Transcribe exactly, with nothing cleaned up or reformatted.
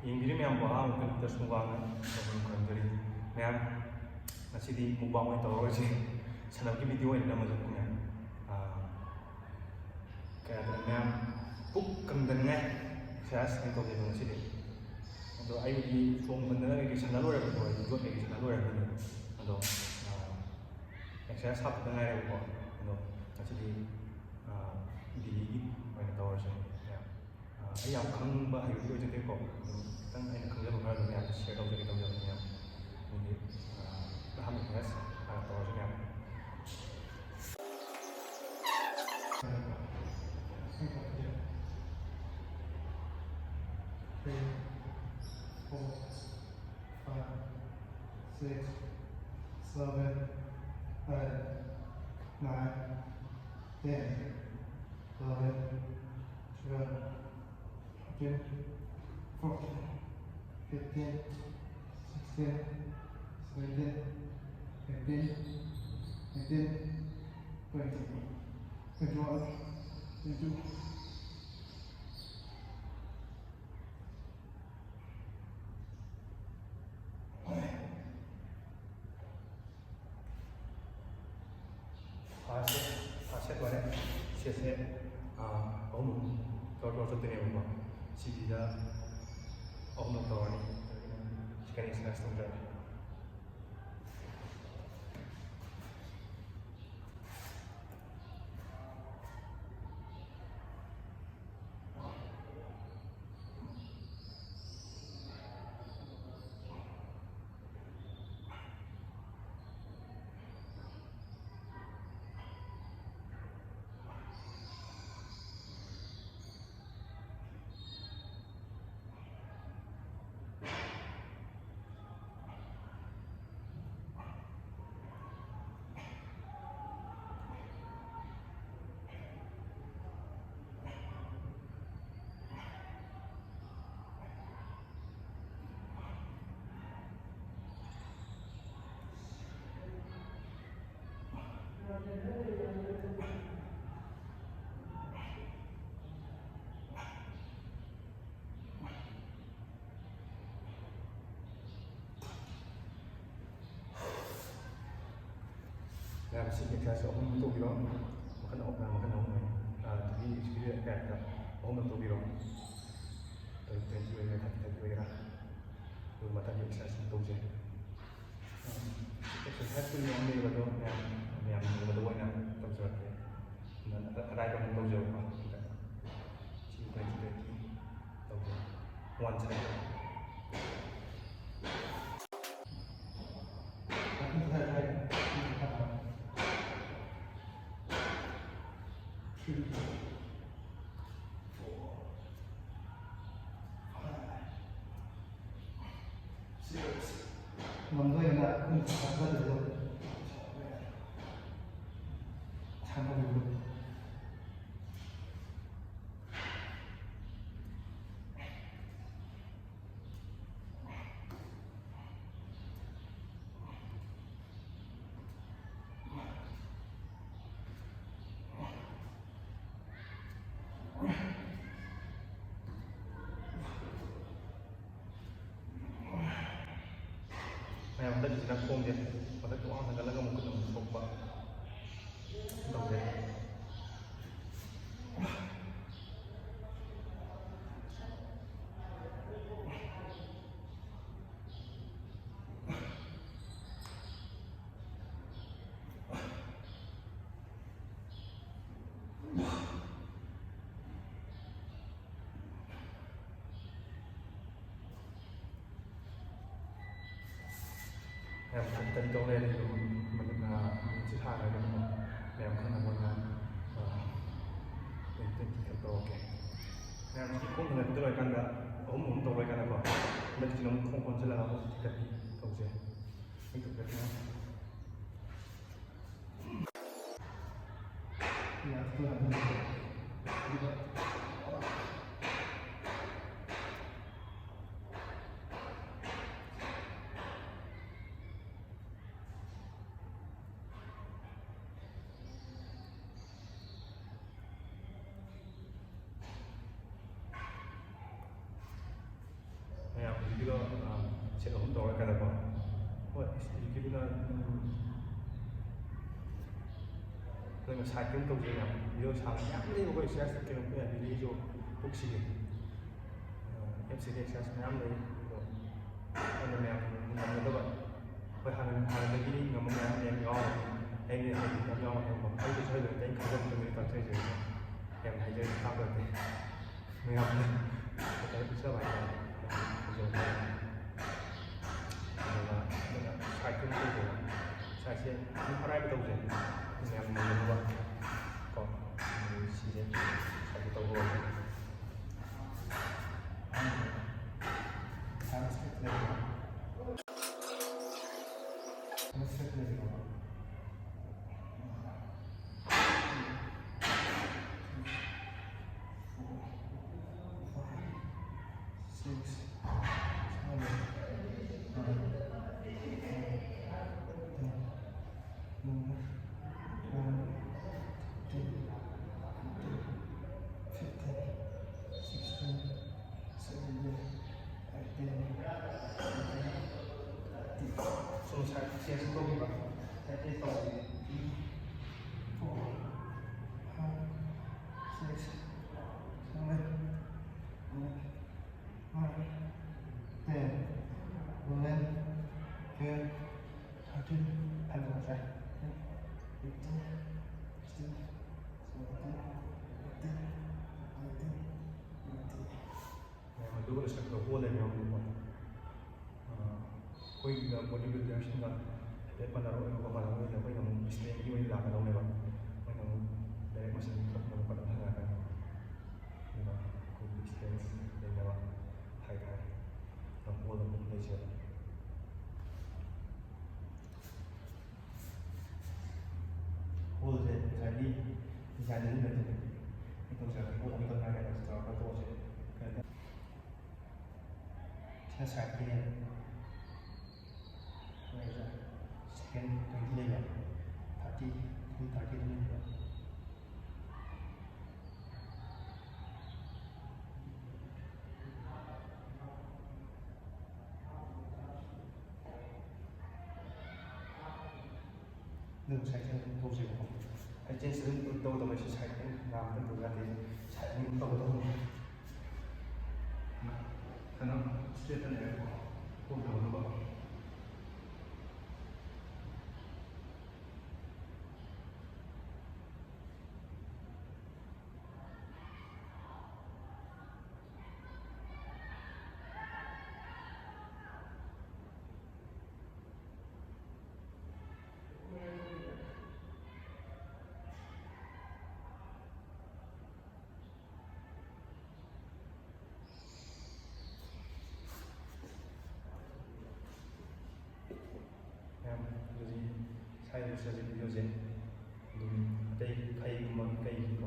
ꯌꯦꯡꯕꯤꯔꯤ ꯃꯌꯥꯝꯕꯨ ꯑꯍꯥꯟꯕ ꯀꯤꯂꯣꯃꯤꯇꯔ ꯁꯨꯡ ꯋꯥꯡꯅ ꯇꯧꯐꯝ ꯈꯪꯗꯔꯤ꯫ ꯃꯌꯥꯝ, ꯉꯁꯤꯗꯤ ꯃꯨꯛꯕꯥꯡ ꯑꯣꯏꯅ ꯇꯧꯔꯔꯣꯏꯁꯤ, ꯁꯥꯟꯅꯕꯒꯤ ꯚꯤꯗꯤꯑꯣ ꯑꯣꯏꯅ ꯅꯝꯃꯁꯦ ꯃꯌꯥꯝ꯫ ꯑꯥ, ꯀꯩ ꯍꯥꯏꯇꯥꯔꯦ, ꯃꯌꯥꯝ ꯄꯨꯛ ꯀꯪꯗꯅꯤꯡꯉꯥꯏ ꯑꯦꯛꯁꯔꯁꯥꯏꯁ ꯑꯣꯏꯅ ꯇꯧꯖꯦꯕ ꯉꯁꯤꯗꯤ꯫ ꯑꯗꯣ ꯑꯩꯕꯨꯗꯤ ꯆꯣꯡ ꯐꯟꯗꯅ ꯀꯩꯀꯩ ꯁꯥꯟꯅ ꯂꯣꯏꯔꯕꯅꯤꯀꯣ, ꯑꯩꯗꯤ ꯌꯣꯠ ꯀꯩꯀꯩ ꯁꯥꯟꯅ ꯂꯣꯏꯔꯕꯅꯤꯅ꯫ ꯑꯗꯣ, ꯑꯥ, ꯑꯦꯛꯁꯔꯁꯥꯏꯁ ꯍꯥꯞꯄꯗ ꯉꯥꯏꯔꯦꯕꯀꯣ꯫ ꯑꯗꯣ ꯉꯁꯤꯗꯤ, ꯑꯥ, ꯗꯤꯜꯂꯤꯒꯤ ꯑꯣꯏꯅ ꯇꯧꯔꯁꯦ ꯃꯌꯥꯝ꯫ ꯑꯥ, ꯑꯩ ꯌꯥꯝ ꯈꯪꯕ ꯍꯩꯕꯗꯤ ꯑꯣꯏꯖꯗꯦꯀꯣ, ꯑꯗꯨꯝ ꯈꯤꯇꯪ ꯑꯩꯅ ꯈꯪꯖꯕ ꯈꯔ ꯑꯗꯨꯝ ꯃꯌꯥꯝꯗ ꯁꯤꯌꯔ ꯇꯧꯖꯒꯦ ꯇꯧꯖꯕꯅꯤ ꯃꯌꯥꯝ꯫ ꯑꯗꯨꯗꯤ, ꯑꯥ, ꯑꯍꯥꯟꯕ ꯑꯦꯛꯁꯔꯁꯥꯏꯁ ꯍꯥꯟꯅ ꯇꯧꯔꯁꯦ ꯃꯌꯥꯝ꯫ Three, four, five, six, seven, eight, nine, ten, eleven, twelve, thirteen, fourteen, fifteen, sixteen, seventeen, eighteen, nineteen, twenty, twenty-one, twenty-two. First set, first set ꯂꯣꯏꯔꯦ꯫ Set ꯁꯦ, ꯑꯥ, ꯑꯍꯨꯝ ꯇꯧꯔ ꯇꯧꯔ ꯆꯠꯇꯣꯏꯅꯦꯕꯀꯣ꯫ ꯁꯤꯁꯤꯗ ꯑꯍꯨꯝꯂꯛ ꯇꯧꯔꯅꯤ꯫ Second exercise ꯇꯧꯖꯔꯒꯦ꯫ ꯑꯦꯛꯁꯔꯁꯥꯏꯁ ꯑꯍꯨꯝ ꯇꯧꯕꯤꯔꯣ꯫ ꯃꯈꯜ ꯑꯍꯨꯝ, ꯃꯈꯜ ꯑꯍꯨꯝ ꯂꯩ꯫ ꯑꯗꯨꯗꯤ ꯍꯧꯖꯤꯛꯀꯤ ꯇꯥꯏꯞꯇ ꯑꯍꯨꯝꯂꯛ ꯇꯧꯕꯤꯔꯣ꯫ ꯇ꯭ꯋꯦꯟꯇꯤ ꯑꯣꯏꯒꯦꯔꯥ, ꯊꯥꯔꯇꯤ ꯊꯥꯔꯇꯤ ꯑꯣꯏꯒꯦꯔꯥ꯫ ꯑꯗꯨꯒ ꯃꯊꯪꯒꯤ ꯑꯦꯛꯁꯔꯁꯥꯏꯁ ꯑꯃ ꯇꯧꯁꯦ꯫ ꯑꯦꯛꯁꯔꯁꯥꯏꯁ ꯀꯨꯟ ꯑꯃ ꯂꯩꯕꯗꯣ ꯃꯌꯥꯝ, ꯃꯌꯥꯝ ꯌꯦꯡꯕꯗ ꯑꯣꯏꯅ ꯇꯧꯖꯔꯛꯀꯦ꯫ ꯑꯗꯨꯅ ꯑꯔꯥꯏꯕ ꯑꯃ ꯇꯧꯖꯔꯛꯄ꯫ ꯁꯤ ꯇ꯭ꯋꯦꯟꯇꯤ ꯇ꯭ꯋꯦꯟꯇꯤ ꯇꯧꯖꯔꯛꯀꯦ꯫ ꯋꯥꯟ ꯁꯦꯀꯦꯟ꯫ ꯉꯝꯗꯣꯏꯅ ꯑꯗꯨꯝ ꯊꯥꯖꯗꯕꯗꯣ ꯁꯥꯟꯅꯕꯤꯌꯨ꯫ ꯃꯌꯥꯝ ꯍꯟꯗꯛꯀꯤꯁꯤꯅ ꯈꯣꯡꯁꯦ ꯃꯊꯛꯇ ꯋꯥꯡ ꯊꯥꯡꯒꯠꯂꯒ ꯑꯃꯨꯛ ꯈꯨꯠ ꯑꯃꯨꯛ ꯁꯣꯛꯄ ꯇꯧꯁꯦ꯫ ꯃꯌꯥꯝ ꯇꯟ ꯇꯟ ꯇꯧ ꯂꯩꯔꯗꯤ ꯑꯗꯨꯝ ꯃꯤꯅꯤꯠ ꯃꯉꯥ, ꯃꯤꯅꯤꯠꯁꯦ ꯁꯥꯡꯉꯒꯗꯤ ꯑꯗꯨꯝ ꯃꯌꯥꯝ ꯈꯪꯅꯕ ꯑꯣꯏꯅ, ꯑ, ꯇ꯭ꯋꯦꯟꯇꯤ ꯇ꯭ꯋꯦꯟꯇꯤ ꯈꯛ ꯇꯧꯔꯛꯀꯦ꯫ ꯃꯌꯥꯝ ꯍꯧꯖꯤꯛ ꯈꯣꯡ ꯊꯥꯡꯒꯠꯄꯗ ꯂꯣꯏꯔꯀꯥꯟꯗ ꯑꯍꯨꯝ ꯑꯍꯨꯝ ꯇꯧ ꯂꯣꯏꯔꯀꯥꯟꯗꯀꯣ, ꯍꯟꯗꯛꯀꯤꯁꯤꯅ ꯑꯃꯨꯛ ꯈꯣꯡ ꯀꯣꯟꯁꯤꯜꯂꯒ ꯑꯃꯨꯛ ꯊꯤꯀꯠꯄꯤ ꯇꯧꯁꯦ꯫ ꯑꯩ ꯇꯧꯖꯔꯛꯀꯦ꯫ ꯃꯌꯥꯝ ꯍꯧꯖꯤꯛꯀꯤꯗꯣ, ꯑ, ꯁꯦꯠ ꯑꯍꯨꯝ ꯇꯧꯔꯀꯥꯟꯗꯀꯣ꯫ ꯍꯣꯏ, ꯍꯧꯖꯤꯛꯀꯤꯗꯨꯅ, ꯎꯝ, ꯑꯗꯨꯅ ꯁꯥꯏꯠ ꯀꯩꯝ ꯇꯧꯖꯩ ꯃꯌꯥꯝ꯫ ꯚꯤꯗꯤꯑꯣ ꯁꯥꯡꯅ ꯃꯌꯥꯝ ꯂꯩꯕꯀꯣ, ꯑꯦꯛꯁꯔꯁꯥꯏꯁ ꯀꯩꯅꯣ, ꯚꯤꯗꯤꯑꯣꯁꯨ ꯄꯨꯛꯁꯤꯒꯤ ꯑꯦꯝ ꯁꯤꯒꯤ ꯑꯦꯛꯁꯔꯁꯥꯏꯁ ꯃꯌꯥꯝ ꯂꯩ꯫ ꯑꯗꯣ ꯑꯩꯅ ꯃꯌꯥꯝ ꯉꯝꯒꯗꯕ, ꯑꯩꯈꯣꯏ ꯍꯥꯟꯅ, ꯍꯥꯟꯅꯗꯒꯤ ꯉꯝꯕ ꯃꯌꯥꯝ ꯃꯌꯥꯝ ꯌꯥꯎꯔꯦ꯫ ꯑꯩꯅ ꯍꯩꯕ ꯃꯌꯥꯝ ꯌꯥꯎꯔꯦ꯫ ꯑꯩꯒꯤꯁꯨ ꯍꯩꯕ ꯅꯠꯇꯦ, ꯑꯩꯅ ꯈꯪꯖꯕ ꯃꯇꯨꯡ ꯏꯟꯅ ꯇꯥꯛꯆꯔꯤꯁꯦ꯫ ꯌꯥꯝ ꯍꯩꯖꯔꯦ, ꯇꯥꯛꯄ ꯅꯠꯇꯦ꯫ ꯃꯌꯥꯝꯅ ꯈꯔ ꯄꯤꯖꯕ ꯍꯥꯏꯇꯥꯔꯦ꯫ ꯐꯖꯕ ꯍꯥꯏꯇꯥꯔꯦ꯫ ꯑꯗꯨꯒ ꯑꯗꯨꯅ ꯁꯥꯏꯠꯇꯨ ꯇꯧꯖꯩ꯫ ꯁꯥꯏꯠꯁꯦ ꯑꯗꯨꯝ ꯑꯔꯥꯏꯕ ꯇꯧꯖꯩ꯫ ꯃꯌꯥꯝ ꯌꯦꯡꯅꯕ ꯀꯣ꯫ ꯑꯗꯨ ꯁꯤꯁꯦ ꯁꯥꯏꯠꯇ ꯇꯧꯕ ꯑꯣꯏꯔꯦ꯫ ꯃꯌꯥꯝ ꯑꯗꯨꯒ ꯁꯛꯄ ꯍꯣꯜ ꯂꯩꯕ ꯌꯥꯎꯕꯅꯤꯀꯣ꯫ ꯑꯩꯈꯣꯏꯒꯤꯒ ꯕꯣꯗꯤ ꯕꯤꯜꯗꯔꯁꯤꯡꯒ ꯍꯥꯏꯐꯦꯠ ꯃꯥꯟꯅꯔꯣꯏꯕꯀꯣ꯫ ꯃꯥꯟꯅꯕ ꯑꯣꯏꯅ ꯑꯩꯈꯣꯏꯅ ꯑꯃꯨꯛ ꯏꯁꯇ꯭ꯔꯦꯡꯒꯤ ꯑꯣꯏꯅ ꯂꯥꯛꯀꯗꯧꯅꯦꯕ꯫ ꯃꯣꯏꯅ ꯑꯃꯨꯛ ꯗꯥꯏꯔꯦꯛ ꯃꯁꯜ ꯀꯛꯅꯕ ꯈꯣꯠꯅꯕ ꯍꯪꯉꯛꯀꯅꯤ꯫ ꯑꯗꯨꯒ ꯑꯩꯈꯣꯏꯒꯤ ꯏꯁꯇ꯭ꯔꯦꯡ ꯂꯩꯅꯕ ꯍꯥꯏꯇꯥꯔꯦ꯫ ꯑꯗꯨꯝ ꯍꯣꯜ ꯑꯃ ꯂꯩꯖꯕꯅꯤ꯫ ꯍꯣꯜꯁꯦ ꯉꯁꯥꯏꯒꯤ ꯗꯤꯖꯥꯏꯟꯗꯤ ꯂꯩꯇꯦ꯫ ꯑꯩ ꯇꯧꯖꯔꯛꯀꯦ꯫ ꯍꯣꯜ ꯑꯃꯈꯛ ꯉꯥꯏꯔꯦ꯫ ꯇꯧꯔꯒ ꯇꯣꯛꯑꯁꯦ꯫ ꯁꯤꯅ ꯁꯥꯏꯠꯀꯤꯅꯦ꯫ ꯁꯦꯀꯦꯟ ꯇ꯭ꯋꯦꯟꯇꯤ ꯂꯩꯕ, ꯊꯥꯔꯇꯤ, ꯐꯨꯜ ꯊꯥꯔꯇꯤ ꯑꯗꯨꯝ ꯂꯩꯕ꯫ ꯑꯗꯨ ꯉꯁꯥꯏ ꯑꯗꯨꯝ ꯇꯧꯖꯩꯕꯀꯣ꯫ ꯍꯥꯏ ꯆꯦꯟꯖ ꯑꯗꯨꯝ ꯇꯧꯗꯕ, ꯑꯩꯁꯨ ꯁꯥꯏꯠ ꯑꯗꯨꯝ ꯉꯥꯡꯕ ꯇꯧꯔꯗꯤ ꯁꯥꯏꯠ ꯑꯗꯨꯝ ꯇꯧꯒꯗꯧꯕꯅꯤ꯫ ꯀꯩꯅꯣ, ꯏꯁꯇ꯭ꯔꯦꯠꯇ ꯂꯩꯔꯦꯀꯣ, ꯀꯣꯛ ꯇꯧꯒꯗꯧꯕ꯫ ꯃꯌꯥꯝ, ꯑꯗꯨꯗꯤ ꯁ꯭ꯋꯥꯏꯗ ꯂꯣꯏꯁꯤꯜꯂꯁꯤ ꯚꯤꯗꯤꯑꯣꯁꯦ꯫ ꯑꯗꯨꯝ ꯑꯇꯩ ꯐꯩꯒꯨꯝꯕ ꯀꯩꯒꯨꯝꯕ